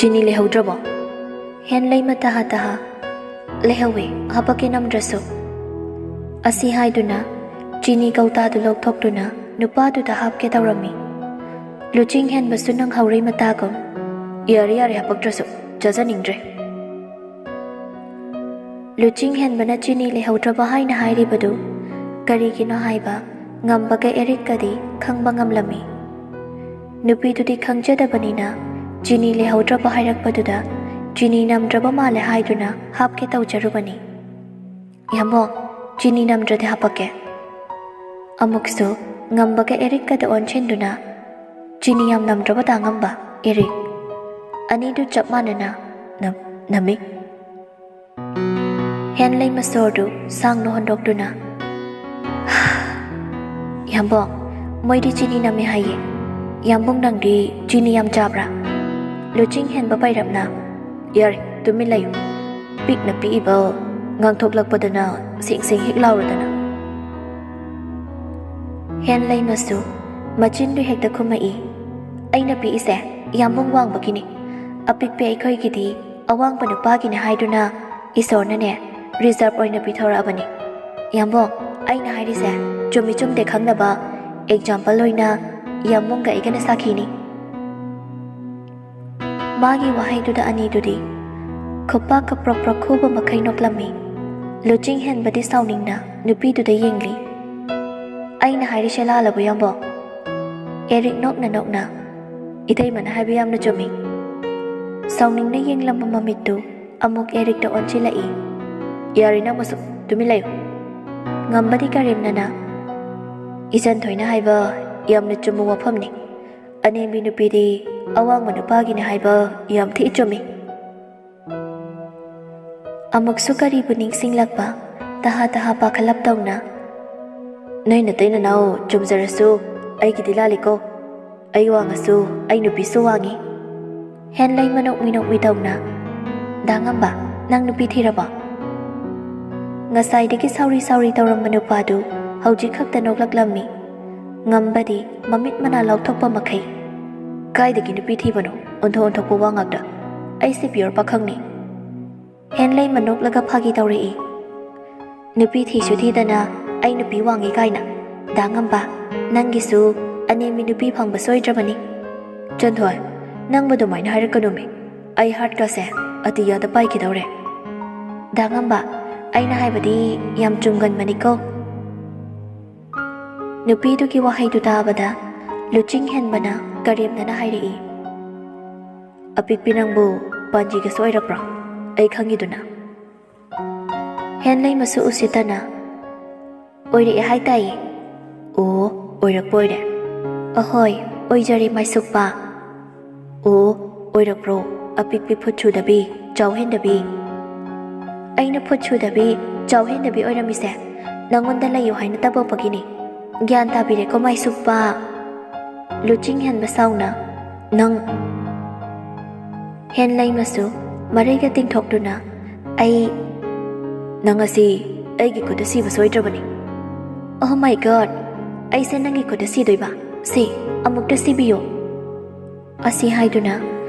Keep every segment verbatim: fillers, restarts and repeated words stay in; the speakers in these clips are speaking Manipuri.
"ꯆꯤꯅꯤ ꯂꯩꯍꯧꯗ꯭ꯔꯕꯣ?" ꯍꯦꯟꯂꯩꯃ ꯇꯍꯥ ꯇꯍꯥ, "ꯂꯩꯍꯧꯋꯦ, ꯍꯥꯄꯛꯀꯦ ꯅꯝꯗ꯭ꯔꯁꯨ"꯫ ꯑꯁꯤ ꯍꯥꯏꯗꯨꯅ ꯆꯤꯅꯤ ꯀꯧꯇꯥꯗꯨ ꯂꯧꯊꯣꯛꯇꯨꯅ ꯅꯨꯄꯥꯗꯨꯗ ꯍꯥꯞꯀꯦ ꯇꯧꯔꯝꯃꯤ꯫ ꯂꯨꯆꯤꯡ ꯍꯦꯟꯕꯁꯨ ꯅꯪꯍꯧꯔꯩ ꯃꯇꯥꯒꯨꯝ, "ꯌꯥꯔꯦ ꯌꯥꯔꯦ, ꯍꯥꯄꯛꯇ꯭ꯔꯁꯨ, ꯆꯥꯖꯅꯤꯡꯗ꯭ꯔꯦ"꯫ ꯂꯨꯆꯤꯡ ꯍꯦꯟꯕꯅ ꯆꯤꯅꯤ ꯂꯩꯍꯧꯗ꯭ꯔꯕ ꯍꯥꯏꯅ ꯍꯥꯏꯔꯤꯕꯗꯨ ꯀꯔꯤꯒꯤꯅꯣ ꯍꯥꯏꯕ ꯉꯝꯕꯒ ꯑꯦꯔꯤꯛꯀꯗꯤ ꯈꯪꯕ ꯉꯝꯂꯝꯃꯤ꯫ ꯅꯨꯄꯤꯗꯨꯗꯤ ꯈꯪꯖꯗꯕꯅꯤꯅ ꯆꯤꯅꯤ ꯂꯩꯍꯧꯗ꯭ꯔꯕ ꯍꯥꯏꯔꯛꯄꯗꯨꯗ ꯆꯤꯅꯤ ꯅꯝꯗ꯭ꯔꯕ ꯃꯥꯜꯂꯦ ꯍꯥꯏꯗꯨꯅ ꯍꯥꯞꯀꯦ ꯇꯧꯖꯔꯨꯕꯅꯤ꯫ "ꯏꯌꯥꯝꯕꯣ, ꯆꯤꯅꯤ ꯅꯝꯗ꯭ꯔꯗꯤ ꯍꯥꯄꯛꯀꯦ"꯫ ꯑꯃꯨꯛꯁꯨ ꯉꯝꯕꯒ ꯑꯦꯔꯤꯛꯀꯗ ꯑꯣꯟꯁꯤꯟꯗꯨꯅ, "ꯆꯤꯅꯤ ꯌꯥꯝ ꯅꯝꯗ꯭ꯔꯕ ꯇꯥ ꯉꯝꯕ, ꯑꯦꯔꯤꯛ?" ꯑꯅꯤꯗꯨ ꯆꯞ ꯃꯥꯟꯅꯅ ꯅꯝ-, ꯅꯝꯃꯤ꯫ ꯍꯦꯟꯂꯩꯃ ꯁꯣꯔꯗꯨ ꯁꯥꯡꯅ ꯍꯣꯟꯗꯣꯛꯇꯨꯅ, "ꯏꯌꯥꯝꯕꯣ, ꯃꯣꯏꯗꯤ ꯆꯤꯅꯤ ꯅꯝꯃꯦ ꯍꯥꯏꯌꯦ꯫ ꯏꯌꯥꯝꯕꯨꯡ, ꯅꯪꯗꯤ ꯆꯤꯅꯤ ꯌꯥꯝ ꯆꯥꯕ꯭ꯔꯥ?" ꯂꯨꯆꯤꯡ ꯍꯦꯟꯕ ꯄꯥꯏꯔꯞꯅ, "ꯌꯥꯔꯦ, ꯇꯨꯃꯤꯟ ꯂꯩꯌꯨ꯫ ꯄꯤꯛꯅ ꯄꯤꯛꯏꯕ ꯉꯥꯡꯊꯣꯛꯂꯛꯄꯗꯅ ꯁꯦꯡ ꯁꯦꯡ ꯍꯦꯛ ꯂꯥꯎꯔꯗꯅ"꯫ ꯍꯦꯟꯂꯩꯃꯁꯨ ꯃꯆꯤꯟꯗꯨ ꯍꯦꯛꯇ ꯈꯨꯝꯃꯛꯏ, "ꯑꯩꯅ ꯄꯤꯛꯏꯁꯦ ꯏꯌꯥꯝꯕꯨꯡ ꯋꯥꯡꯕꯒꯤꯅꯤ꯫ ꯑꯄꯤꯛꯄꯤ ꯑꯩꯈꯣꯏꯒꯤꯗꯤ ꯑꯋꯥꯡꯕ ꯅꯨꯄꯥꯒꯤꯅꯤ ꯍꯥꯏꯗꯨꯅ ꯏꯁꯣꯔꯅꯅꯦ reserve ꯑꯣꯏꯅ ꯄꯤꯊꯣꯔꯛꯑꯕꯅꯤ꯫ ꯏꯌꯥꯝꯕꯣ, ꯑꯩꯅ ꯍꯥꯏꯔꯤꯁꯦ ꯆꯨꯝꯃꯤ ꯆꯨꯝꯗꯦ ꯈꯪꯅꯕ example ꯑꯣꯏꯅ ꯏꯌꯥꯝꯕꯨꯡꯒ ꯑꯩꯒꯅ ꯁꯥꯈꯤꯅꯤ"꯫ ꯃꯥꯒꯤ ꯋꯥꯍꯩꯗꯨꯗ ꯑꯅꯤꯗꯨꯗꯤ ꯈꯨꯄꯥꯛꯀ ꯄ꯭ꯔꯣꯛ ꯄ꯭ꯔꯣꯛ ꯈꯨꯕ ꯃꯈꯩ ꯅꯣꯛꯂꯝꯃꯤ꯫ ꯂꯨꯆꯤꯡ ꯍꯦꯟꯕꯗꯤ ꯁꯥꯎꯅꯤꯡꯅ ꯅꯨꯄꯤꯗꯨꯗ ꯌꯦꯡꯂꯤ꯫ "ꯑꯩꯅ ꯍꯥꯏꯔꯤꯁꯦ ꯂꯥꯜꯂꯕꯣ, ꯏꯌꯥꯝꯕꯣ?" ꯑꯦꯔꯤꯛ ꯅꯣꯛꯅ ꯅꯣꯛꯅ, "ꯏꯇꯩꯃꯅ ꯍꯥꯏꯕ ꯌꯥꯝꯅ ꯆꯨꯝꯃꯤ"꯫ ꯁꯥꯎꯅꯤꯡꯅ ꯌꯦꯡꯂꯝꯕ ꯃꯃꯤꯠꯇꯨ ꯑꯃꯨꯛ ꯑꯦꯔꯤꯛꯇ ꯑꯣꯟꯁꯤꯜꯂꯛꯏ꯫ "ꯌꯥꯔꯦ, ꯅꯪ ꯃꯁꯨ ꯇꯨꯃꯤꯟ ꯂꯩꯌꯨ"꯫ ꯉꯝꯕꯗꯤ ꯀꯔꯦꯝꯅꯅ, "ꯏꯆꯟ ꯊꯣꯏꯅ ꯍꯥꯏꯕ ꯌꯥꯝꯅ ꯆꯨꯝꯕ ꯋꯥꯐꯝꯅꯤ꯫ ꯑꯅꯦꯝꯕꯤ ꯅꯨꯄꯤꯗꯤ ꯑꯋꯥꯡꯕ ꯅꯨꯄꯥꯒꯤꯅꯤ ꯍꯥꯏꯕ ꯌꯥꯝ ꯊꯤ ꯆꯨꯝꯃꯤ"꯫ ꯑꯃꯨꯛꯁꯨ ꯀꯔꯤꯕꯨ ꯅꯤꯡꯁꯤꯡꯂꯛꯄ, ꯇꯍꯥ ꯇꯍꯥ ꯄꯥꯈꯠꯂꯞ ꯇꯧꯅ, "ꯅꯣꯏ ꯅꯇꯩ ꯅꯅꯥꯎ ꯆꯨꯝꯖꯔꯁꯨ ꯑꯩꯒꯤꯗꯤ ꯂꯥꯜꯂꯤꯀꯣ꯫ ꯑꯩ ꯋꯥꯡꯉꯁꯨ ꯑꯩ ꯅꯨꯄꯤꯁꯨ ꯋꯥꯡꯉꯤ"꯫ ꯍꯦꯟꯂꯩꯃ ꯅꯣꯛꯃꯤ ꯅꯣꯛꯃꯤ ꯇꯧꯅ, "ꯗꯥ ꯉꯝꯕ, ꯅꯪ ꯅꯨꯄꯤ ꯊꯤꯔꯕꯣ?" ꯉꯁꯥꯏꯗꯒꯤ ꯁꯥꯎꯔꯤ ꯁꯥꯎꯔꯤ ꯇꯧꯔꯝꯕ ꯅꯨꯄꯥꯗꯨ ꯍꯧꯖꯤꯛ ꯈꯛꯇ ꯅꯣꯛꯂꯛꯂꯝꯃꯤ꯫ ꯉꯝꯕꯗꯤ ꯃꯃꯤꯠ ꯃꯅꯥ ꯂꯥꯎꯊꯣꯛꯄ ꯃꯈꯩ, "ꯀꯥꯏꯗꯒꯤ ꯅꯨꯄꯤ ꯊꯤꯕꯅꯣ? ꯑꯣꯟꯊꯣꯛ ꯑꯣꯟꯊꯣꯛꯄ ꯋꯥ ꯉꯥꯛꯇ꯫ ꯑꯩꯁꯦ pure ꯄꯥꯈꯪꯅꯤ꯫ ꯍꯦꯟꯂꯩꯃ ꯅꯣꯛꯂꯒ ꯐꯥꯒꯤ ꯇꯧꯔꯛꯏ꯫ ꯅꯨꯄꯤ ꯊꯤꯁꯨ ꯊꯤꯗꯅ ꯑꯩ ꯅꯨꯄꯤ ꯋꯥꯡꯉꯤ ꯀꯥꯏꯅ꯫ ꯗꯥ ꯉꯝꯕ, ꯅꯪꯒꯤꯁꯨ ꯑꯅꯦꯝꯕꯤ ꯅꯨꯄꯤ ꯐꯪꯕ ꯁꯣꯏꯗ꯭ꯔꯕꯅꯤ꯫ ꯆꯟꯊꯣꯏ, ꯅꯪꯕꯨ ꯑꯗꯨꯃꯥꯏꯅ ꯍꯥꯏꯔꯛꯀꯅꯨꯃꯤ꯫ ꯑꯩ heartꯀꯁꯦ ꯑꯇꯤꯌꯥꯗ ꯄꯥꯏꯈꯤꯗꯧꯔꯦ꯫ ꯗꯥ ꯉꯝꯕ, ꯑꯩꯅ ꯍꯥꯏꯕꯗꯤ ꯌꯥꯝ ꯆꯨꯝꯒꯟꯕꯅꯤꯀꯣ꯫ ꯅꯨꯄꯤꯗꯨꯒꯤ ꯋꯥꯍꯩꯗꯨ ꯇꯥꯕꯗ ꯂꯨꯆꯤꯡ ꯍꯦꯟꯕꯅ ꯀꯔꯦꯝꯅꯅ ꯍꯥꯏꯔꯛꯏ, "ꯑꯄꯤꯛꯄꯤ, ꯅꯪꯕꯨ ꯄꯥꯟꯖꯤꯒꯁꯨ ꯑꯣꯏꯔꯛꯄ꯭ꯔꯣ? ꯑꯩ ꯈꯪꯉꯤꯗꯨꯅ?" ꯍꯦꯟꯂꯩꯃꯁꯨ ꯎꯁꯤꯠꯇꯅ, "ꯑꯣꯏꯔꯛꯑꯦ ꯍꯥꯏ ꯇꯥꯏꯌꯦ꯫" "ꯑꯣ, ꯑꯣꯏꯔꯛꯄ ꯑꯣꯏꯔꯦ꯫" "ꯑꯍꯣꯏ, ꯑꯣꯏꯖꯔꯦ ꯃꯥꯏꯁꯨꯛꯄ꯫" "ꯑꯣ, ꯑꯣꯏꯔꯛꯄ꯭ꯔꯣ? ꯑꯄꯤꯛꯄꯤ ꯐꯨꯠ ꯁꯨꯗꯕꯤ, ꯆꯥꯎ ꯍꯦꯟꯗꯕꯤ?" "ꯑꯩꯅ ꯐꯨꯠ ꯁꯨꯗꯕꯤ, ꯆꯥꯎ ꯍꯦꯟꯗꯕꯤ ꯑꯣꯏꯔꯝꯃꯤꯁꯦ ꯅꯪꯉꯣꯟꯗ ꯂꯩꯌꯨ ꯍꯥꯏꯅ ꯇꯄꯛꯄꯒꯤꯅꯤ꯫ ꯒ꯭ꯌꯥꯟ ꯇꯥꯕꯤꯔꯦꯀꯣ ꯃꯥꯏꯁꯨꯛꯄ?" ꯂꯨꯆꯤꯡ ꯍꯦꯟꯕ ꯁꯥꯎꯅ, "ꯅꯪ!" ꯍꯦꯟꯂꯩꯃꯁꯨ ꯃꯔꯩꯒ ꯇꯤꯡꯊꯣꯛꯇꯨꯅ, "ꯑꯩ, ꯅꯪ ꯑꯁꯤ ꯑꯩꯒꯤ ꯈꯨꯠꯇ ꯁꯤꯕ ꯁꯣꯏꯗ꯭ꯔꯕꯅꯤ꯫" "Oh my God! ꯑꯩꯁꯦ ꯅꯪꯒꯤ ꯈꯨꯠꯇ ꯁꯤꯗꯣꯏꯕ? ꯁꯤ, ꯑꯃꯨꯛꯇ ꯁꯤꯕꯤꯌꯨ!" ꯑꯁꯤ ꯍꯥꯏꯗꯨꯅ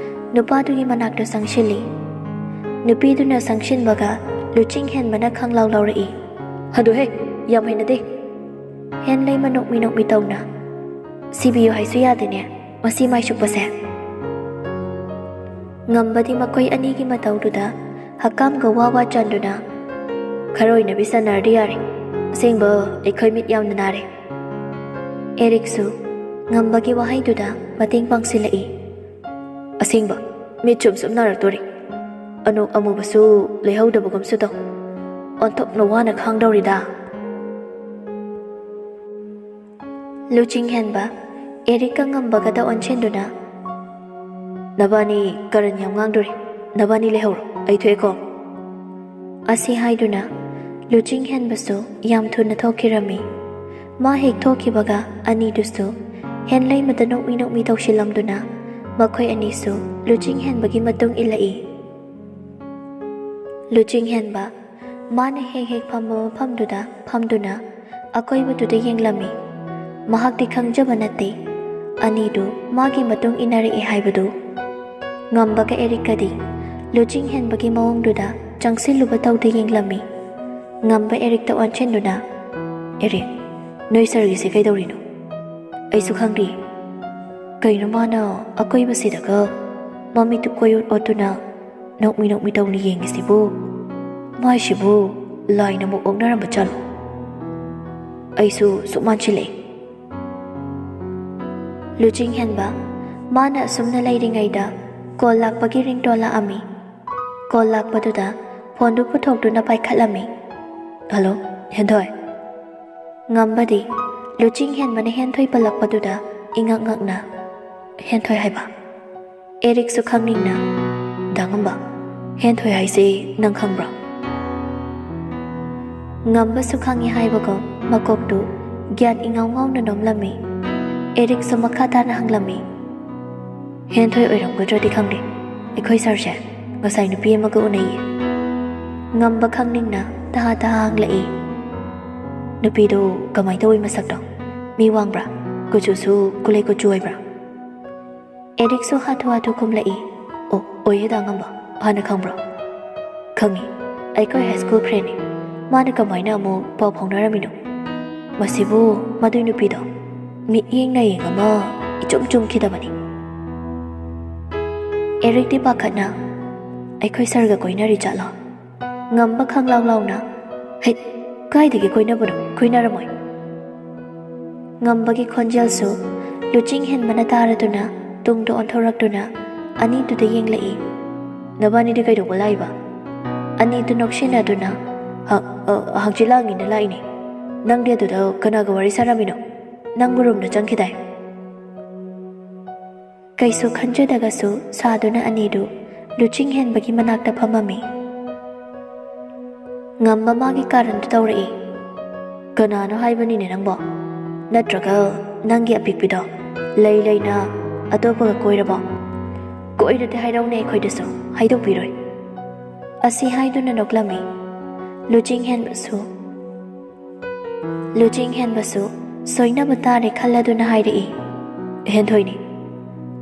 ꯅꯨꯄꯥꯗꯨꯒꯤ ꯃꯅꯥꯛꯇ ꯆꯪꯁꯤꯜꯂꯤ꯫ ꯅꯨꯄꯤꯗꯨꯅ ꯆꯪꯁꯤꯟꯕꯒ ꯂꯨꯆꯤꯡ ꯍꯦꯟꯕꯅ ꯈꯪꯂꯥꯎ ꯂꯥꯎꯔꯛꯏ, "ꯍꯟꯗꯣꯛꯍꯦ, ꯌꯥꯝ ꯍꯩꯅꯗꯦ!" ꯍꯦꯟꯂꯩꯃ ꯅꯣꯛꯃꯤ ꯅꯣꯛꯃꯤ ꯇꯧꯅ, "ꯁꯤꯕꯤꯌꯨ ꯍꯥꯏꯁꯨ ꯌꯥꯗꯦꯅꯦ ꯃꯁꯤ ꯃꯥꯏꯁꯨꯛꯄꯁꯦ!" ꯉꯝꯕꯗꯤ ꯃꯈꯣꯏ ꯑꯅꯤꯒꯤ ꯃꯇꯧꯗꯨꯗ ꯍꯛꯀꯥꯝꯒ ꯋꯥ ꯋꯥ ꯆꯟꯗꯨꯅ, "ꯈꯔ ꯑꯣꯏꯅꯕꯤ ꯁꯥꯟꯅꯔꯗꯤ ꯌꯥꯔꯦ꯫ ꯑꯁꯦꯡꯕ ꯑꯩꯈꯣꯏ ꯃꯤꯠ ꯌꯥꯝꯅ ꯅꯥꯔꯦ꯫" ꯑꯦꯔꯤꯛꯁꯨ ꯉꯝꯕꯒꯤ ꯋꯥꯍꯩꯗꯨꯗ ꯃꯇꯦꯡ ꯄꯥꯡꯁꯤꯜꯂꯛꯏ꯫ "ꯑꯁꯦꯡꯕ, ꯃꯤꯠ ꯁꯨꯝ ꯁꯨꯝ ꯅꯥꯔꯛꯇꯣꯔꯦ꯫ ꯑꯅꯣꯛ ꯑꯃꯨꯕꯁꯨ ꯂꯩꯍꯧꯗꯕꯒꯨꯝꯁꯨ ꯇꯧ꯫ ꯑꯣꯟꯊꯣꯛꯅ ꯋꯥꯅ ꯈꯥꯡꯗꯧꯔꯤꯗ꯫" ꯂꯨꯆꯤꯡ ꯍꯦꯟꯕ ꯑꯦꯔꯤꯛꯀ ꯉꯝꯕꯒꯗ ꯑꯣꯟꯁꯤꯟꯗꯨꯅ, "ꯅꯕꯥꯅꯤ ꯀꯔꯟ ꯌꯥꯝ ꯉꯥꯡꯗꯣꯔꯤ꯫ ꯅꯕꯥꯅꯤ ꯂꯩꯍꯧꯔꯣ, ꯑꯩ ꯊꯣꯛꯑꯦꯀꯣ꯫" ꯑꯁꯤ ꯍꯥꯏꯗꯨꯅ ꯂꯨꯆꯤꯡ ꯍꯦꯟꯕꯁꯨ ꯌꯥꯝ ꯊꯨꯅ ꯊꯣꯛꯈꯤꯔꯝꯃꯤ꯫ ꯃꯥ ꯍꯦꯛ ꯊꯣꯛꯈꯤꯕꯒ ꯑꯅꯤꯗꯨꯁꯨ ꯍꯦꯟꯂꯩꯃꯗ ꯅꯣꯛꯃꯤ ꯅꯣꯛꯃꯤ ꯇꯧꯁꯤꯜꯂꯝꯗꯨꯅ ꯃꯈꯣꯏ ꯑꯅꯤꯁꯨ ꯂꯨꯆꯤꯡ ꯍꯦꯟꯕꯒꯤ ꯃꯇꯨꯡ ꯏꯜꯂꯛꯏ꯫ ꯂꯨꯆꯤꯡ ꯍꯦꯟꯕ ꯃꯥꯅ ꯍꯦꯛ ꯍꯦꯛ ꯐꯝꯕ ꯃꯐꯝꯗꯨꯗ ꯐꯝꯗꯨꯅ ꯑꯀꯣꯏꯕꯗꯨꯗ ꯌꯦꯡꯂꯝꯃꯤ꯫ ꯃꯍꯥꯛꯇꯤ ꯈꯪꯖꯕ ꯅꯠꯇꯦ ꯑꯅꯤꯗꯨ ꯃꯥꯒꯤ ꯃꯇꯨꯡ ꯏꯟꯅꯔꯛꯏ ꯍꯥꯏꯕꯗꯨ꯫ ꯉꯝꯕꯒ ꯑꯦꯔꯤꯛꯀꯗꯤ ꯂꯨꯆꯤꯡ ꯍꯦꯟꯕꯒꯤ ꯃꯑꯣꯡꯗꯨꯗ ꯆꯪꯁꯤꯜꯂꯨꯕ ꯇꯧꯗ ꯌꯦꯡꯂꯝꯃꯤ꯫ ꯉꯝꯕ ꯑꯦꯔꯤꯛꯇ ꯑꯣꯟꯁꯤꯟꯗꯨꯅ, "ꯑꯦꯔꯤꯛ, ꯅꯣꯏ ꯁꯥꯔꯒꯤꯁꯦ ꯀꯩꯗꯧꯔꯤꯅꯣ? ꯑꯩꯁꯨ ꯈꯪꯗꯦ꯫ ꯀꯩꯅꯣ ꯃꯥꯅ ꯑꯀꯣꯏꯕꯁꯤꯗꯒ ꯃꯃꯤꯠꯇꯨ ꯀꯣꯏ ꯑꯣꯠ ꯑꯣꯠꯇꯨꯅ ꯅꯣꯛꯃꯤ ꯅꯣꯛꯃꯤ ꯇꯧꯅ ꯌꯦꯡꯉꯤꯁꯤꯕꯨ? ꯃꯥꯏꯁꯤꯕꯨ ꯂꯥꯏꯅ ꯑꯃꯨꯛ ꯑꯣꯛꯅꯔꯝꯕ ꯖꯥꯠꯂꯣ? ꯑꯩꯁꯨ ꯁꯨꯛ ꯃꯥꯟꯁꯤꯜꯂꯛꯑꯦ꯫" ꯂꯨꯆꯤꯡ ꯍꯦꯟꯕ ꯃꯥꯅ ꯑꯁꯨꯝꯅ ꯂꯩꯔꯤꯉꯩꯗ ꯀꯣꯜ ꯂꯥꯛꯄꯒꯤ ꯔꯤꯡꯇꯣꯟ ꯂꯥꯛꯑꯝꯃꯤ꯫ ꯀꯣꯜ ꯂꯥꯛꯄꯗꯨꯗ ꯐꯣꯟꯗꯨ ꯄꯨꯊꯣꯛꯇꯨꯅ ꯄꯥꯏꯈꯠꯂꯝꯃꯤ꯫ "ꯍꯜꯂꯣ, ꯍꯦꯟꯊꯣꯏ?" ꯉꯝꯕꯗꯤ ꯂꯨꯆꯤꯡ ꯍꯦꯟꯕꯅ ꯍꯦꯟꯊꯣꯏ ꯄꯜꯂꯛꯄꯗꯨꯗ ꯏꯉꯛ ꯉꯛꯅ, "ꯍꯦꯟꯊꯣꯏ ꯍꯥꯏꯕ?" ꯑꯦꯔꯤꯛꯁꯨ ꯈꯪꯅꯤꯡꯅ, "ꯗꯥ ꯉꯝꯕ, ꯍꯦꯟꯊꯣꯏ ꯍꯥꯏꯁꯦ ꯅꯪ ꯈꯪꯕ꯭ꯔꯣ?" ꯉꯝꯕꯁꯨ ꯈꯪꯉꯤ ꯍꯥꯏꯕꯒꯨꯝ ꯃꯀꯣꯛꯇꯨ ꯒ꯭ꯌꯥꯟ ꯏꯉꯥꯎ ꯉꯥꯎꯅ ꯅꯣꯝꯂꯝꯃꯤ꯫ ꯑꯦꯔꯤꯛꯁꯨ ꯃꯈꯥ ꯇꯥꯅ ꯍꯪꯂꯝꯃꯤ, "ꯍꯦꯟꯊꯣꯏ ꯑꯣꯏꯔꯝꯒꯗ꯭ꯔꯗꯤ ꯈꯪꯗꯦ, ꯑꯩꯈꯣꯏ ꯁꯥꯔꯁꯦ ꯉꯁꯥꯏ ꯅꯨꯄꯤ ꯑꯃꯒ ꯎꯅꯩꯌꯦ꯫" ꯉꯝꯕ ꯈꯪꯅꯤꯡꯅ ꯇꯍꯥ ꯇꯍꯥ ꯍꯪꯂꯛꯏ, "ꯅꯨꯄꯤꯗꯨ ꯀꯃꯥꯏ ꯇꯧꯏ ꯃꯁꯛꯇꯣ? ꯃꯤ ꯋꯥꯡꯕ꯭ꯔꯥ? ꯀꯨꯆꯨꯁꯨ ꯀꯨꯂꯩ ꯀꯨꯆꯨ ꯑꯣꯏꯕ꯭ꯔꯥ?" ꯑꯦꯔꯤꯛꯁꯨ ꯍꯥꯊꯨ ꯍꯥꯊꯨ ꯈꯨꯝꯂꯛꯏ, "ꯑꯣ, ꯑꯣꯏꯌꯦ ꯗꯥ ꯉꯝꯕ, ꯍꯥꯟꯅ ꯈꯪꯕ꯭ꯔꯣ?" "ꯈꯪꯉꯤ, ꯑꯩꯈꯣꯏ ꯍꯥꯏ ꯁ꯭ꯀꯨꯜ ꯐ꯭ꯔꯦꯟꯅꯤ꯫ ꯃꯥꯅ ꯀꯃꯥꯏꯅ ꯑꯃꯨꯛ ꯄꯥꯎ ꯐꯥꯎꯅꯔꯝꯃꯤꯅꯣ? ꯃꯁꯤꯕꯨ ꯃꯗꯨꯏ ꯅꯨꯄꯤꯗꯣ ꯃꯤꯠꯌꯦꯡ ꯅꯥꯌꯦꯡ ꯑꯃ ꯏꯆꯨꯝ ꯆꯨꯝꯈꯤꯗꯕꯅꯤ꯫" ꯑꯦꯔꯤꯛꯇꯤ ꯄꯥꯈꯠꯅ, "ꯑꯩꯈꯣꯏ ꯁꯥꯔꯒ ꯀꯣꯏꯅꯔꯤ ꯖꯥꯠꯂꯣ?" ꯉꯝꯕ ꯈꯪꯂꯥꯎ ꯂꯥꯎꯅ, "ꯍꯩꯠ, ꯀꯥꯏꯗꯒꯤ ꯀꯣꯏꯅꯕꯅꯣ? ꯀꯣꯏꯅꯔꯝꯃꯣꯏ꯫" ꯉꯝꯕꯒꯤ ꯈꯣꯟꯖꯦꯜꯁꯨ ꯂꯨꯆꯤꯡ ꯍꯦꯟꯕꯅ ꯇꯥꯔꯗꯨꯅ ꯇꯨꯡꯗ ꯑꯣꯟꯊꯣꯔꯛꯇꯨꯅ ꯑꯅꯤꯗꯨꯗ ꯌꯦꯡꯂꯛꯏ꯫ "ꯅꯕꯥꯅꯤꯗꯤ ꯀꯩꯗꯧꯕ ꯂꯥꯛꯏꯕ?" ꯑꯅꯤꯗꯨ ꯅꯣꯛꯁꯤꯟꯅꯗꯨꯅ, "ꯍ-, ꯑ, ꯍꯪꯆꯤꯠ ꯂꯥꯡꯉꯤꯅ ꯂꯥꯛꯏꯅꯦ꯫ ꯅꯪꯗꯤ ꯑꯗꯨꯗ ꯀꯅꯥꯒ ꯋꯥꯔꯤ ꯁꯥꯔꯝꯃꯤꯅꯣ? ꯅꯪꯕꯨ ꯔꯨꯝꯗ ꯆꯪꯈꯤꯗꯥꯏ?" ꯀꯩꯁꯨ ꯈꯟꯖꯗꯒꯁꯨ ꯁꯥꯗꯨꯅ ꯑꯅꯤꯗꯨ ꯂꯨꯆꯤꯡ ꯍꯦꯟꯕꯒꯤ ꯃꯅꯥꯛꯇ ꯐꯝꯃꯝꯃꯤ꯫ ꯉꯝꯕ ꯃꯥꯒꯤ ꯀꯥꯔꯟꯗꯨ ꯇꯧꯔꯛꯏ꯫ "ꯀꯅꯥꯅꯣ ꯍꯥꯏꯕꯅꯤꯅꯦ ꯅꯪꯕꯣ? ꯅꯠꯇ꯭ꯔꯒ ꯅꯪꯒꯤ ꯑꯄꯤꯛꯄꯤꯗꯣ ꯂꯩ ꯂꯩꯅ ꯑꯇꯣꯞꯄꯒ ꯀꯣꯏꯔꯕꯣ? ꯀꯣꯏꯔꯗꯤ ꯍꯥꯏꯔꯧꯅꯦ, ꯑꯩꯈꯣꯏꯗꯁꯨ ꯍꯥꯏꯗꯣꯛꯄꯤꯔꯣꯏ꯫" ꯑꯁꯤ ꯍꯥꯏꯗꯨꯅ ꯅꯣꯛꯂꯝꯃꯤ꯫ ꯂꯨꯆꯤꯡ ꯍꯦꯟꯕꯁꯨ, ꯂꯨꯆꯤꯡ ꯍꯦꯟꯕꯁꯨ ꯁꯣꯏꯅꯕ ꯇꯥꯔꯦ ꯈꯜꯂꯗꯨꯅ ꯍꯥꯏꯔꯛꯏ, "ꯍꯦꯟꯊꯣꯏꯅꯤ꯫"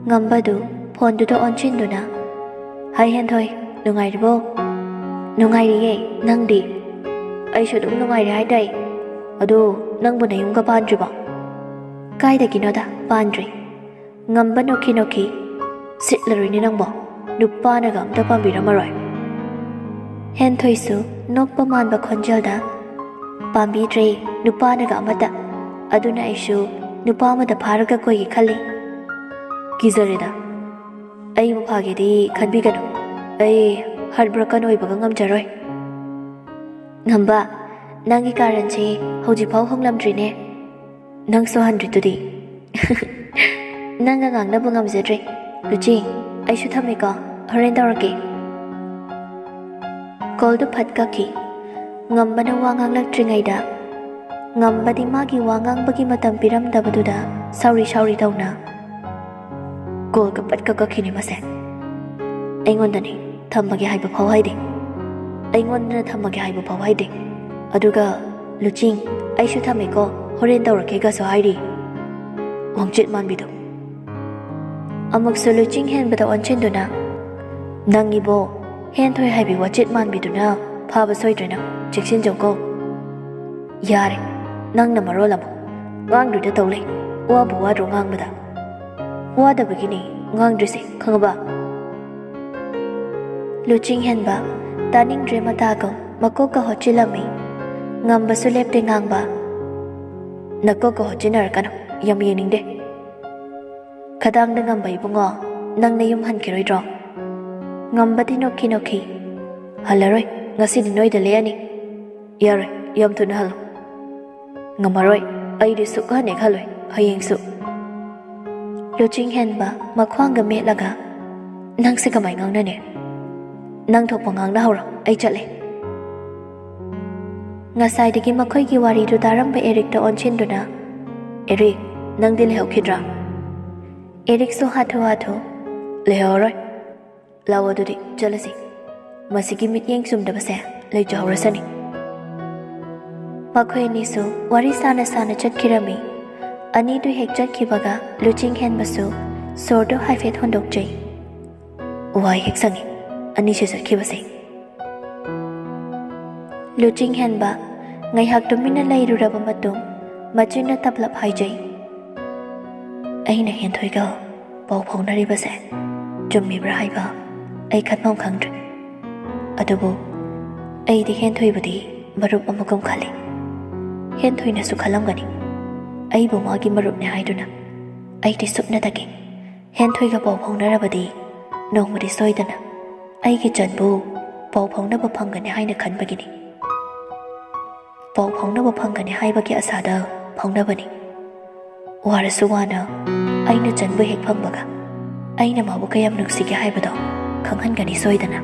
ꯉꯝꯕꯗꯨ ꯐꯣꯟꯗꯨꯗ ꯑꯣꯟꯁꯤꯟꯗꯨꯅ, "ꯍꯥꯏ ꯍꯦꯟꯊꯣꯏ, ꯅꯨꯡꯉꯥꯏꯔꯤꯕꯣ?" "ꯅꯨꯡꯉꯥꯏꯔꯤꯌꯦ, ꯅꯪꯗꯤ?" "ꯑꯩꯁꯨ ꯑꯗꯨꯝ ꯅꯨꯡꯉꯥꯏꯔꯤ ꯍꯥꯏꯗꯥꯏ? ꯑꯗꯣ ꯅꯪꯕꯨ ꯅꯌꯨꯝꯒ ꯄꯥꯟꯗ꯭ꯔꯤꯕꯣ?" "ꯀꯥꯏꯗꯒꯤꯅꯣꯗ, ꯄꯥꯟꯗ꯭ꯔꯤ꯫" ꯉꯝꯕ ꯅꯣꯛꯈꯤ ꯅꯣꯛꯈꯤ, "ꯁꯤꯠꯂꯔꯣꯏꯅꯦ ꯅꯪꯕꯣ, ꯅꯨꯄꯥꯅꯒ ꯑꯝꯇ ꯄꯥꯝꯕꯤꯔꯝꯃꯔꯣꯏ꯫" ꯍꯦꯟꯊꯣꯏꯁꯨ ꯅꯣꯛꯄ ꯃꯥꯟꯕ ꯈꯣꯟꯖꯦꯜꯗ, "ꯄꯥꯝꯕꯤꯗ꯭ꯔꯦ ꯅꯨꯄꯥꯅꯒ ꯑꯃꯠꯇ꯫ ꯑꯗꯨꯅ ꯑꯩꯁꯨ ꯅꯨꯄꯥ ꯑꯃꯗ ꯐꯥꯔꯒ ꯀꯣꯏꯒꯦ ꯈꯜꯂꯤ꯫" "ꯀꯤꯖꯔꯦꯗ, ꯑꯩꯕꯨ ꯐꯥꯒꯦꯗꯤ ꯈꯟꯕꯤꯒꯅꯨ꯫ ꯑꯩ heartbroken ꯑꯣꯏꯕꯒ ꯉꯝꯖꯔꯣꯏ꯫" "ꯉꯝꯕ, ꯅꯪꯒꯤ ꯀꯥꯔꯟꯁꯤ ꯍꯧꯖꯤꯛꯐꯥꯎ ꯍꯣꯡꯂꯝꯗ꯭ꯔꯤꯅꯦ꯫ ꯅꯪꯁꯨ ꯍꯟꯗ꯭ꯔꯤꯗꯨꯗꯤ꯫" "ꯅꯪꯒ ꯉꯥꯡꯅꯕ ꯉꯝꯖꯗ꯭ꯔꯦ꯫ ꯂꯨꯆꯤ, ꯑꯩꯁꯨ ꯊꯝꯃꯦꯀꯣ, ꯍꯣꯔꯦꯟ ꯇꯧꯔꯛꯀꯦ꯫" ꯀꯣꯜꯗꯨ ꯐꯠ ꯀꯛꯈꯤ꯫ ꯉꯝꯕꯅ ꯋꯥ ꯉꯥꯡꯂꯛꯇ꯭ꯔꯤꯉꯩꯗ, ꯉꯝꯕꯗꯤ ꯃꯥꯒꯤ ꯋꯥ ꯉꯥꯡꯕꯒꯤ ꯃꯇꯝ ꯄꯤꯔꯝꯗꯕꯗꯨꯗ ꯁꯥꯎꯔꯤ ꯁꯥꯎꯔꯤ ꯇꯧꯅ, "ꯀꯣꯜꯒ ꯄꯠꯀ ꯀꯛꯈꯤꯅꯦ ꯃꯁꯦ꯫ ꯑꯩꯉꯣꯟꯗꯅꯦ ꯊꯝꯃꯒꯦ ꯍꯥꯏꯕ ꯐꯥꯎ ꯍꯥꯏꯗꯦ꯫ ꯑꯩꯉꯣꯟꯗꯅ ꯊꯝꯃꯒꯦ ꯍꯥꯏꯕ ꯐꯥꯎ ꯍꯥꯏꯗꯦ꯫ ꯑꯗꯨꯒ, ꯂꯨꯆꯤꯡ, ꯑꯩꯁꯨ ꯊꯝꯃꯦꯀꯣ, ꯍꯣꯔꯦꯟ ꯇꯧꯔꯛꯀꯦꯒꯁꯨ ꯍꯥꯏꯔꯤ꯫ ꯋꯥꯡꯆꯤꯠ ꯃꯥꯟꯕꯤꯗꯣ꯫" ꯑꯃꯨꯛꯁꯨ ꯂꯨꯆꯤꯡ ꯍꯦꯟꯕꯗ ꯑꯣꯟꯁꯤꯟꯗꯨꯅ, "ꯅꯪ ꯏꯕꯣ, ꯍꯦꯟꯊꯣꯏ ꯍꯥꯏꯕꯤ ꯋꯥꯆꯤꯠ ꯃꯥꯟꯕꯤꯗꯨꯅ ꯐꯥꯕ ꯁꯣꯏꯗ꯭ꯔꯦ ꯅꯪ, ꯆꯦꯛꯁꯤꯟꯖꯧꯀꯣ꯫" "ꯌꯥꯔꯦ, ꯅꯪꯅ ꯃꯔꯣꯜ ꯑꯃ ꯉꯥꯡꯗꯣꯏꯗ ꯇꯧ ꯂꯩ꯫ ꯋꯥꯕꯨ ꯋꯥꯗ꯭ꯔꯣ ꯉꯥꯡꯕꯗ?" "ꯋꯥꯗꯕꯒꯤꯅꯤ ꯉꯥꯡꯗ꯭ꯔꯤꯁꯦ, ꯈꯪꯉꯕ?" ꯂꯨꯆꯤꯡ ꯍꯦꯟꯕ ꯇꯥꯅꯤꯡꯗ꯭ꯔꯦ ꯃꯇꯥꯒꯨꯝ ꯃꯀꯣꯛꯀ ꯍꯣꯠꯆꯤꯜꯂꯝꯃꯤ꯫ ꯉꯝꯕꯁꯨ ꯂꯦꯞꯇꯦ ꯉꯥꯡꯕ꯫ "ꯅꯀꯣꯛꯀ ꯍꯣꯠꯆꯤꯟꯅꯔꯛꯀꯅꯨ, ꯌꯥꯝ ꯌꯦꯡꯅꯤꯡꯗꯦ꯫" "ꯈꯗꯥꯡꯗ ꯉꯝꯕ ꯏꯕꯨꯡꯉꯣ, ꯅꯪ ꯅꯌꯨꯝ ꯍꯟꯈꯤꯔꯣꯏꯗ꯭ꯔꯣ?" ꯉꯝꯕꯗꯤ ꯅꯣꯛꯈꯤ ꯅꯣꯛꯈꯤ꯫ "ꯍꯜꯂꯔꯣꯏ, ꯉꯁꯤꯗꯤ ꯅꯣꯏꯗ ꯂꯦꯛꯑꯅꯤ꯫" "ꯌꯥꯔꯣꯏ, ꯌꯥꯝ ꯊꯨꯅ ꯍꯜꯂꯣ꯫" "ꯉꯝꯃꯔꯣꯏ, ꯑꯩꯗꯤ ꯁꯨꯛꯍꯟ ꯍꯦꯛ ꯍꯜꯂꯣꯏ, ꯍꯌꯦꯡꯁꯨ꯫" ꯂꯨꯆꯤꯡ ꯍꯦꯟꯕ ꯃꯈ꯭ꯋꯥꯡꯒ ꯃꯦꯠꯂꯒ, "ꯅꯪꯁꯦ ꯀꯃꯥꯏ ꯉꯥꯡꯅꯅꯤ? ꯅꯪ ꯊꯣꯛꯄ ꯉꯥꯡꯅꯍꯧꯔꯣ, ꯑꯩ ꯆꯠꯂꯦ꯫" ꯉꯁꯥꯏꯗꯒꯤ ꯃꯈꯣꯏꯒꯤ ꯋꯥꯔꯤꯗꯨ ꯇꯥꯔꯝꯕ ꯑꯦꯔꯤꯛꯇ ꯑꯣꯟꯁꯤꯟꯗꯨꯅ, "ꯑꯦꯔꯤꯛ, ꯅꯪꯗꯤ ꯂꯩꯍꯧꯈꯤꯗ꯭ꯔꯥ?" ꯑꯦꯔꯤꯛꯁꯨ ꯍꯥꯊꯨ ꯍꯥꯊꯨ, "ꯂꯩꯍꯧꯔꯣꯏ꯫ ꯂꯥꯛꯑꯣ ꯑꯗꯨꯗꯤ ꯆꯠꯂꯁꯤ꯫ ꯃꯁꯤꯒꯤ ꯃꯤꯠꯌꯦꯡ ꯆꯨꯝꯗꯕꯁꯦ ꯂꯩꯖꯍꯧꯔꯁꯅꯤ꯫" ꯃꯈꯣꯏ ꯑꯅꯤꯁꯨ ꯋꯥꯔꯤ ꯁꯥꯅ ꯁꯥꯅ ꯆꯠꯈꯤꯔꯝꯃꯤ꯫ ꯑꯅꯤꯗꯨ ꯍꯦꯛ ꯆꯠꯈꯤꯕꯒ ꯂꯨꯆꯤꯡ ꯍꯦꯟꯕꯁꯨ ꯁꯣꯔꯗꯨ ꯍꯥꯏꯐꯦꯠ ꯍꯣꯟꯗꯣꯛꯆꯩ꯫ ꯋꯥꯏ ꯍꯦꯛ ꯁꯪꯉꯤ ꯑꯅꯤꯁꯤ ꯆꯠꯈꯤꯕꯁꯦ꯫ ꯂꯨꯆꯤꯡ ꯍꯦꯟꯕ ꯉꯥꯏꯍꯥꯛ ꯇꯨꯃꯤꯟꯅ ꯂꯩꯔꯨꯔꯕ ꯃꯇꯨꯡ ꯃꯆꯤꯟꯅ ꯇꯞꯂꯞ ꯍꯥꯏꯖꯩ, "ꯑꯩꯅ ꯍꯦꯟꯊꯣꯏꯒ ꯄꯥꯎ ꯐꯥꯎꯅꯔꯤꯕꯁꯦ ꯆꯨꯝꯃꯤꯕ꯭ꯔꯥ ꯍꯥꯏꯕ ꯑꯩ ꯈꯟꯐꯝ ꯈꯪꯗ꯭ꯔꯦ꯫ ꯑꯗꯨꯕꯨ ꯑꯩꯗꯤ ꯍꯦꯟꯊꯣꯏꯕꯨꯗꯤ ꯃꯔꯨꯞ ꯑꯃꯒꯨꯝ ꯈꯜꯂꯤ꯫ ꯍꯦꯟꯊꯣꯏꯅꯁꯨ ꯈꯜꯂꯝꯒꯅꯤ, ꯑꯩꯕꯨ ꯃꯥꯒꯤ ꯃꯔꯨꯞꯅꯦ ꯍꯥꯏꯗꯨꯅ꯫ ꯑꯩꯗꯤ ꯁꯨꯞꯅꯇꯒꯤ ꯍꯦꯟꯊꯣꯏꯒ ꯄꯥꯎ ꯐꯥꯎꯅꯔꯕꯗꯤ ꯅꯣꯡꯃꯗꯤ ꯁꯣꯏꯗꯅ ꯑꯩꯒꯤ ꯆꯟꯕꯨ ꯄꯥꯎ ꯐꯥꯎꯅꯕ ꯐꯪꯒꯅꯤ ꯍꯥꯏꯅ ꯈꯟꯕꯒꯤꯅꯤ꯫ ꯄꯥꯎ ꯐꯥꯎꯅꯕ ꯐꯪꯒꯅꯤ ꯍꯥꯏꯕꯒꯤ ꯑꯁꯥꯗ ꯐꯥꯎꯅꯕꯅꯤ꯫ ꯋꯥꯔꯁꯨ ꯋꯥꯅ ꯑꯩꯅ ꯆꯟꯕꯨ ꯍꯦꯛ ꯐꯪꯕꯒ ꯑꯩꯅ ꯃꯥꯕꯨ ꯀꯌꯥꯝ ꯅꯨꯡꯁꯤꯒꯦ ꯍꯥꯏꯕꯗꯣ ꯈꯪꯍꯟꯒꯅꯤ ꯁꯣꯏꯗꯅ꯫"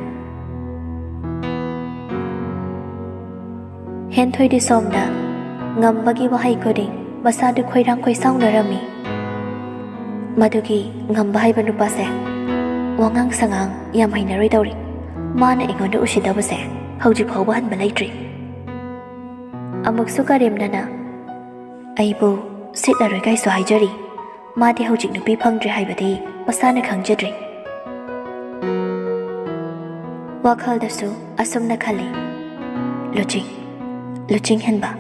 ꯍꯦꯟꯊꯣꯏꯗꯤ ꯁꯣꯝꯗ ꯉꯝꯕꯒꯤ ꯋꯥꯍꯩ ꯈꯨꯗꯤꯡ ꯃꯁꯥꯗꯨ ꯈꯣꯏꯔꯥꯡ ꯈꯣꯏꯁꯥꯎꯅꯔꯝꯃꯤ꯫ ꯃꯗꯨꯒꯤ ꯉꯝꯕ ꯍꯥꯏꯕ ꯅꯨꯄꯥꯁꯦ ꯋꯥꯉꯥꯡ ꯁꯉꯥꯡ ꯌꯥꯝ ꯍꯩꯅꯔꯣꯏꯗꯧꯔꯤ꯫ ꯃꯥꯅ ꯑꯩꯉꯣꯟꯗ ꯎꯁꯤꯠꯇꯕꯁꯦ ꯍꯧꯖꯤꯛ ꯐꯥꯎꯕ ꯍꯟꯕ ꯂꯩꯇ꯭ꯔꯤ꯫ ꯑꯃꯨꯛꯁꯨ ꯀꯔꯦꯝꯅꯅ ꯑꯩꯕꯨ ꯁꯤꯠꯂꯔꯣꯏ ꯀꯥꯏꯁꯨ ꯍꯥꯏꯖꯔꯤ꯫ ꯃꯥꯗꯤ ꯍꯧꯖꯤꯛ ꯅꯨꯄꯤ ꯐꯪꯗ꯭ꯔꯦ ꯍꯥꯏꯕꯗꯤ ꯃꯁꯥꯅ ꯈꯪꯖꯗ꯭ꯔꯤ꯫ ꯋꯥꯈꯜꯗꯁꯨ ꯑꯁꯨꯝꯅ ꯈꯜꯂꯤ, "ꯂꯨꯆꯤꯡ, ꯂꯨꯆꯤꯡ ꯍꯦꯟꯕ,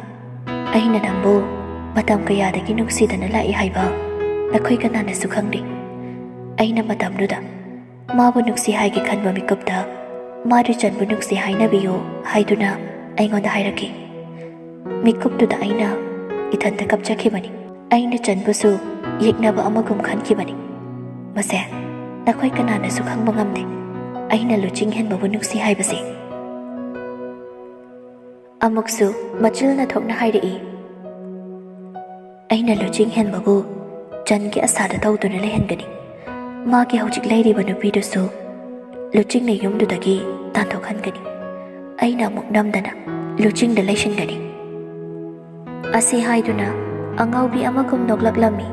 ꯑꯩꯅ ꯅꯪꯕꯨ ꯃꯇꯝ ꯀꯌꯥꯗꯒꯤ ꯅꯨꯡꯁꯤꯗꯅ ꯂꯥꯛꯏ ꯍꯥꯏꯕ ꯅꯈꯣꯏ ꯀꯅꯥꯅꯁꯨ ꯈꯪꯗꯦ꯫ ꯑꯩꯅ ꯃꯇꯝꯗꯨꯗ ꯃꯥꯕꯨ ꯅꯨꯡꯁꯤ ꯍꯥꯏꯒꯦ ꯈꯟꯕ ꯃꯤꯀꯨꯞꯇ ꯃꯥꯗꯤ ꯆꯟꯕꯨ ꯅꯨꯡꯁꯤ ꯍꯥꯏꯅꯕꯤꯌꯨ ꯍꯥꯏꯗꯨꯅ ꯑꯩꯉꯣꯟꯗ ꯍꯥꯏꯔꯛꯈꯤ꯫ ꯃꯤꯀꯨꯞꯇꯨꯗ ꯑꯩꯅ ꯏꯊꯟꯇ ꯀꯞꯆꯈꯤꯕꯅꯤ꯫ ꯑꯩꯅ ꯆꯟꯕꯨꯁꯨ ꯌꯦꯛꯅꯕ ꯑꯃꯒꯨꯝ ꯈꯟꯈꯤꯕꯅꯤ꯫ ꯃꯁꯦ ꯅꯈꯣꯏ ꯀꯅꯥꯅꯁꯨ ꯈꯪꯕ ꯉꯝꯗꯦ, ꯑꯩꯅ ꯂꯨꯆꯤꯡ ꯍꯦꯟꯕꯕꯨ ꯅꯨꯡꯁꯤ ꯍꯥꯏꯕꯁꯦ꯫" ꯑꯃꯨꯛꯁꯨ ꯃꯆꯤꯜꯅ ꯊꯣꯛꯅ ꯍꯥꯏꯔꯛꯏ, "ꯑꯩꯅ ꯂꯨꯆꯤꯡ ꯍꯦꯟꯕꯕꯨ ꯆꯟꯒꯤ ꯑꯁꯥꯗ ꯇꯧꯗꯨꯅ ꯂꯩꯍꯟꯒꯅꯤ꯫ ꯃꯥꯒꯤ ꯍꯧꯖꯤꯛ ꯂꯩꯔꯤꯕ ꯅꯨꯄꯤꯗꯨꯁꯨ ꯂꯨꯆꯤꯡꯅ ꯌꯨꯝꯗꯨꯗꯒꯤ ꯇꯥꯟꯊꯣꯛꯍꯟꯒꯅꯤ꯫ ꯑꯩꯅ ꯑꯃꯨꯛ ꯅꯝꯗꯅ ꯂꯨꯆꯤꯡꯗ ꯂꯩꯁꯤꯟꯒꯅꯤ꯫" ꯑꯁꯤ ꯍꯥꯏꯗꯨꯅ ꯑꯉꯥꯎꯕꯤ ꯑꯃꯒꯨꯝ ꯅꯣꯛꯂꯛꯂꯝꯃꯤ꯫